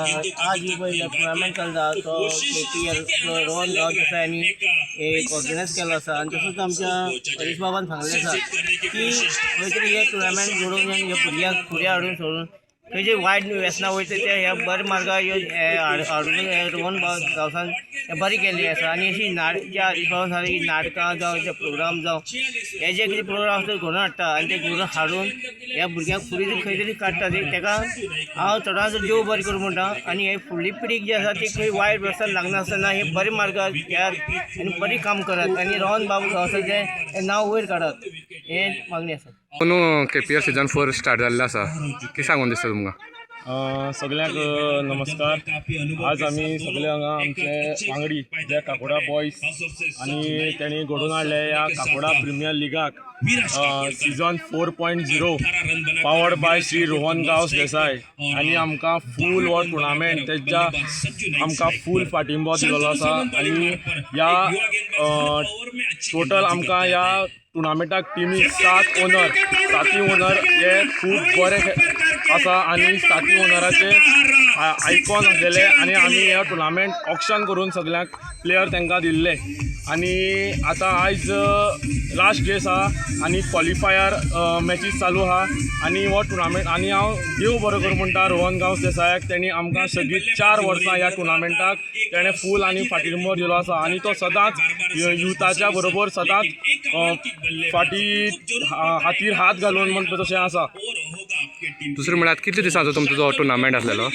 आज ही पळय टुर्नामेंट चलता तो केपीएल रोहन गांव देसाय हांणी एक ऑर्गनायज केलो आसा आनी तसोच आमच्या हरीश बाबान सांगलें आसा की खंय तरी हे टुर्नामेंट घडोवन ह्या भुरग्यांक फुडें हाडून सोडून खंयचे वायट व्यसनां वयता ते ह्या बऱ्या मार्गार हाडून हे रोहन गांवसान हे बरी केल्ली आसा. आनी अशी ज्या हरीश बाबान सांगलें की नाटकां जावं जे प्रोग्राम जावं हे जे कितें प्रोग्राम आसा ते घडोवन हाडटा आनी ते घडोवन हाडून ह्या भुरग्यांक फुडें खंय तरी काडटा ते तेका हांव चडांत चड देव बरें करूं म्हणटा. आनी हे फुडली पिढी जी आसा ती खंय वायट व्यसन लागनासतना हे बरे मार्गार घेयात आनी बरी काम करात आनी रोहन बाबू गांवसाचें नांव वयर काडात हे मागणी आसा. अंदू केपीएल सिजन 4 स्टार्ट जाल्लें आसा, कितें सांगून दिसता तुमकां? सगल्यांक नमस्कार. आज आमी सगळे हांगा आमचे वांगडी जे काकोडा बॉयज आनी तेणी घडोवन हाडले ह्या Kakoda premier लिगाक season 4.0 powered by Shri Rohan Gawas Desai आनी आमकां फूल हो टुर्नामेंट तेज्या आमकां फूल पाठिंबो दिलेलो आसा. आनी ह्या टोटल आमकां ह्या टुर्नामेंटाक टिमी 7 ओनर, सातूय ओनर हे खूब बरे आसा आनी सातूय ओनराचे आयकॉन आसलेले आनी आमी हे टुर्नामेंट ऑक्शन करून सगल्यांक प्लेयर तांकां दिल्ले. आनी आतां आयज लास्ट डेस आहा आनी क्वॉलिफायर मॅचीस चालू आहा आनी हो टुर्नामेंट आनी हांव देव बरो करूं म्हणटा रोहन गांवस देसायाक, तेणी आमकां सगळीं 4 वर्सां ह्या टुर्नामेंटाक तेणें फूल आनी फाटिंबो दिलो आसा आनी तो सदांच युथाच्या बरोबर सदांच फाटी हातीर हात घालून म्हणटा तशें आसा. दुसरें म्हळ्यार कितले दिसांचो तुमचो जो टुर्नामेंट आसलेलो?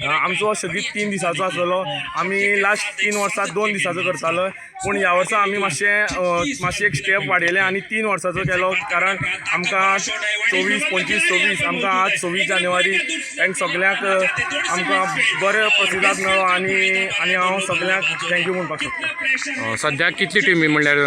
आमचो सगळीं 3 दिसांचो आसलेलो. आमी लास्ट 3 वर्सां 2 दिसांचो करताले, पूण ह्या वर्सा आमी मातशें एक स्टेप वाडयलें आनी 3 वर्साचो केलो, कारण आमकां 24, 25, 26 आमकां आज 26 जानेवारी तांकां सगल्यांक आमकां बरो प्रतिसाद मेळ्ळो आनी आनी हांव सगल्यांक thank you म्हणपाक सोदता. सद्याक कितली टिमी म्हणल्यार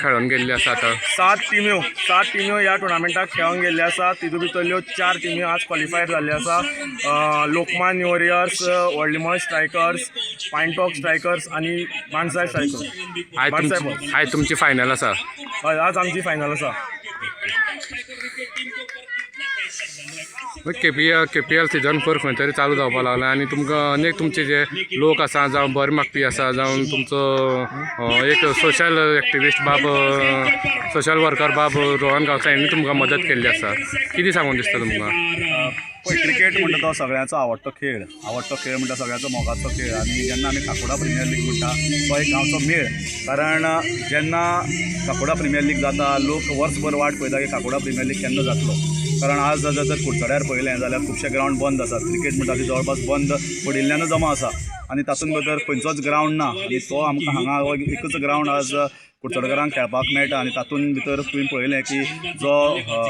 खेळोन गेल्ली आसा आतां? 7 टिम्यो, 7 टिम्यो ह्या टुर्नामेंटाक खेळोन गेल्ले आसा. तितूंत भितरल्यो 4 टिम्यो आज क्वॉलिफाय जाल्ल्यो आसा. लोकमान वॉरियर्स, व्हडलीमळ स्ट्रायकर्स, पायनटॉक स्ट्रायकर्स आनी बाणसाय स्ट्रायकर्स. आयज तुमची फायनल आसा? हय, आज आमची फायनल आसा. केपीएल सिजन 4 खंय तरी चालू जावपाक लागला आनी तुमकां अनेक तुमचे जे लोक आसा जावं बरें मागपी आसा जावं तुमचो एक सोशल एक्टिविस्ट बाब, सोशल वर्कर बाब रोहन गांवसा हांणी तुमकां मदत केल्ली आसा, कितें सांगून दिसता तुमकां? पळय, क्रिकेट म्हणटा तो सगळ्यांचो आवडटो खेळ, आवडटो खेळ म्हणटा सगळ्यांचो मोगाचो खेळ. आनी जेन्ना आमी काकोडा प्रिमियर लीग म्हणटा तो एक गांवचो मेळ, कारण जेन्ना काकोडा प्रिमियर लीग जाता लोक वर्सभर वाट पळयता की काकोडा प्रिमियर लीग केन्ना जातलो. कारण आज जर कुडचड्यार पळयलें जाल्यार खुबशे ग्रावंड बंद आसात, क्रिकेट म्हणटा ती जवळपास बंद पडिल्ल्यानूच जमा आसा आनी तातूंत भितर खंयचोच ग्रावंड ना आनी तो आमकां हांगा एकूच ग्रावंड आज कुडचडकारांक खेळपाक मेळटा. आनी तातूंत भितर तुवें पळयलें की जो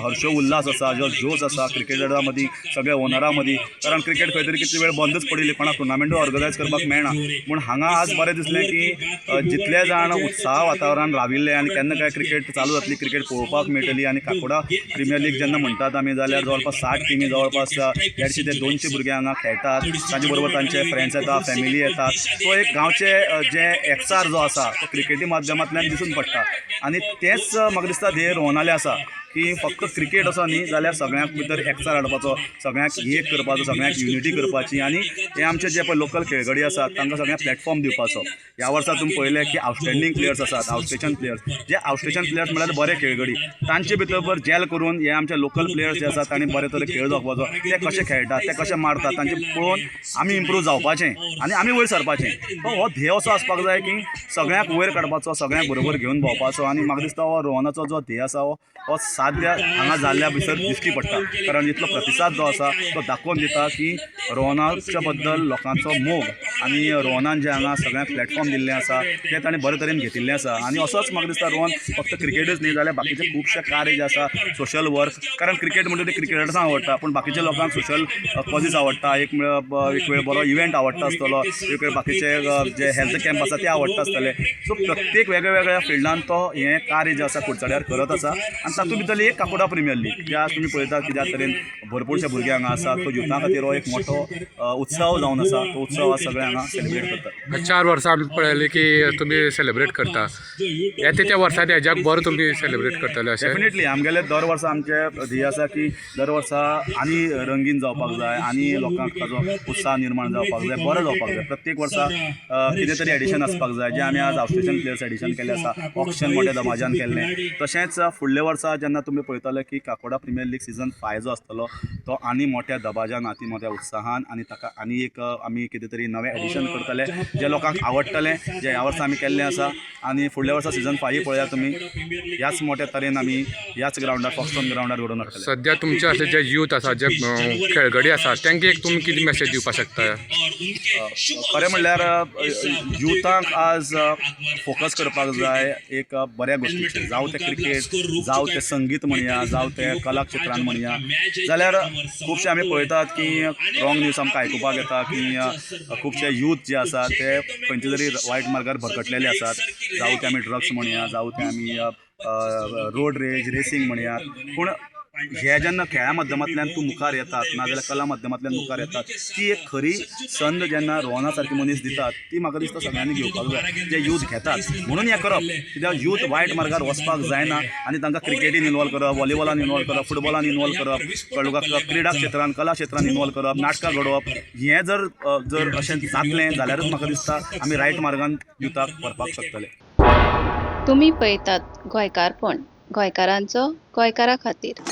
हर्षो उल्हास आसा, जो जोश आसा क्रिकेटरां मदीं, सगळ्या ओनरां मदीं, कारण क्रिकेट खंय तरी कितले वेळ बंदच पडिल्ली, कोणाक टुर्नामेंटूय ऑर्गनायज करपाक मेळना. पूण हांगा आज बरें दिसलें की जितले जाण उत्साह वातावरण राविल्ले आनी केन्ना काय क्रिकेट चालू जातली, क्रिकेट पळोवपाक मेळटली. आनी काकोडा प्रिमियर लीग जेन्ना म्हणटात आमी जाल्यार जवळपास 60 टिमी, जवळपास 150 ते 200 भुरगे हांगा खेळटात, तांचे बरोबर तांचे फ्रेंड्स येता, फॅमिली येतात. सो एक गांवचे जे एकचार जो आसा तो क्रिकेटी माध्यमांतल्यान दिसून पडटा आनी तेंच म्हाका दिसता ध्येय रोहनालें आसा की फक्त क्रिकेट असो न्ही जाल्यार सगळ्यांक भितर एकचार हाडपाचो, सगळ्यांक एक करपाचो, सगळ्यांक युनिटी करपाची आनी हे आमचे जे पळय लोकल खेळगडी आसात तांकां सगळ्यांक प्लॅटफॉर्म दिवपाचो. ह्या वर्सा तुमी पळयलें की आवटस्टँडींग प्लेयर्स आसात, आउटस्टेशन प्लेयर्स, जे आउटस्टेशन प्लेयर्स म्हणल्यार बरे खेळगडी, तांचे भितर जेल करून हे आमचे लोकल प्लेयर्स जे आसात तांणी बरे तरेन खेळ दाखोवपाचो, ते कशे खेळटात, ते कशे मारतात, तांचे पळोवन आमी इम्प्रूव जावपाचें आनी आमी वयर सरपाचें. सो हो ध्येय असो आसपाक जाय की सगळ्यांक वयर काडपाचो, सगळ्यांक बरोबर घेवन भोंवपाचो. आनी म्हाका दिसता हो रोहनाचो जो ध्येय आसा हो साध्य हांगा जाल्ल्या भितर दिश्टी पडटा, कारण इतलो प्रतिसाद जो आसा तो दाखोवन दिता की रोहनाच्या बद्दल लोकांचो मोग आनी रोहनान जे हांगा सगळ्यांक प्लॅटफॉर्म दिल्लें आसा तें ताणें बरे तरेन घेतिल्लें आसा. आनी असोच म्हाका दिसता रोहन फक्त क्रिकेटूच न्ही जाल्यार बाकीचे खुबशे कार्य जे आसा सोशल वर्क, कारण क्रिकेट म्हणटा ते क्रिकेटर्सांक आवडटा पूण बाकीच्या लोकांक सोशल कॉजीस आवडटा, एक वेळ बरो इव्हेंट आवडटा आसतलो, एक वेळ बाकीचे जे हेल्थ कॅम्प आसा ते आवडटा आसतले. सो प्रत्येक वेगळ्या वेगळ्या फिल्डान तो हें कार्य जें आसा कुडचड्यार करत आसा आनी तातूंत भितरली एक काकोडा प्रिमियर लीग जे आज तुमी पळयतात की ज्या तरेन भरपूरशे भुरगे हांगा आसात, तो युथा खातीर हो एक मोठो उत्सव जावन आसा, तो उत्सव आज सगळे हांगा हांगा सेलिब्रेट करतात. 4 वर्सां आमी पळयलें की तुमी सेलिब्रेट करता, येता त्या वर्सा हेज्याक बरो तुमी सेलिब्रेट करतले अशें? डेफिनेटली आमगेले दर वर्सा आमचे ध्येय आसा की दर वर्सा आनी रंगीन जावपाक जाय आनी लोकांक ताजो उत्साह निर्माण जावपाक जाय, बरो जावपाक जाय. प्रत्येक वर्सा कितें तरी एडिशन आसपाक जाय. जें आमी आज आउटस्टेशन प्लेयर्स एडिशन केल्लें आसा, ऑक्शन मोठ्या दमाज्यान केल्लें, तशेंच फुडल्या वर्सा जेन्ना तुमी पळयतले की काकोडा प्रिमियर लीग सिजन 5 जो आसतलो तो आनी मोठ्या दबाज्यान, आनी मोठ्या उत्साहान आनी ताका आनी एक आमी कितें तरी नवें एडिशन करतले जें लोकांक आवडटलें, जें ह्या वर्सा आमी केल्लें आसा. आनी फुडल्या वर्सा सिजन 5 पळया तुमी, ह्याच मोठ्या तरेन आमी ह्याच ग्रावंडार, फॉक्सटॉन ग्रावंडार घडोवन हाडटले. सद्या तुमचे अशे जे यूथ आसा, जे खेळगडी आसा, तांकां एक तुमी कितें मॅसेज दिवपाक शकता? खरें म्हणल्यार युथांक आज फोकस करपाक जाय एक बऱ्या गोश्टीचेर, जावं तें क्रिकेट, जावं तें संगीत म्हणया, जावं तें कला क्षेत्रान म्हणया. जाल्यार खुबशे आमी पळयतात की रॉंग न्यूज आमकां आयकुपाक येता की खुबशे यूथ जे आसा ते खंयचे तरी वायट मार्गार भरकटलेले आसात, जावं ते आमी ड्रग्स म्हणया, जावं ते आमी रोड रेज रेसींग म्हणया. पूण हे जेन्ना खेळा माध्यमांतल्यान तूं मुखार येतात, नाजाल्यार कला माध्यमांतल्यान मुखार येतात, ती एक खरी संद जेन्ना रोहना सारकी मनीस दितात ती म्हाका दिसता सगळ्यांनी घेवपाक जाय, जे यूथ घेतात म्हणून हें करप. कित्याक यूथ वायट मार्गार वचपाक जायना आनी तांकां क्रिकेटीन इनवॉल्व करप, वॉलीबॉलान इनवॉल्व करप, फुटबॉलान इनवॉल्व करप, कळ्ळें तुका, क्रिडा क्षेत्रान, कला क्षेत्रान इनवॉल्व करप, नाटकां घडोवप, हें जर जर अशें जातलें जाल्यारूच म्हाका दिसता आमी रायट मार्गान युथाक व्हरपाक शकतले. तुमी पळयतात गोंयकारपण, गोंयकारांचो गोंयकारा खातीर.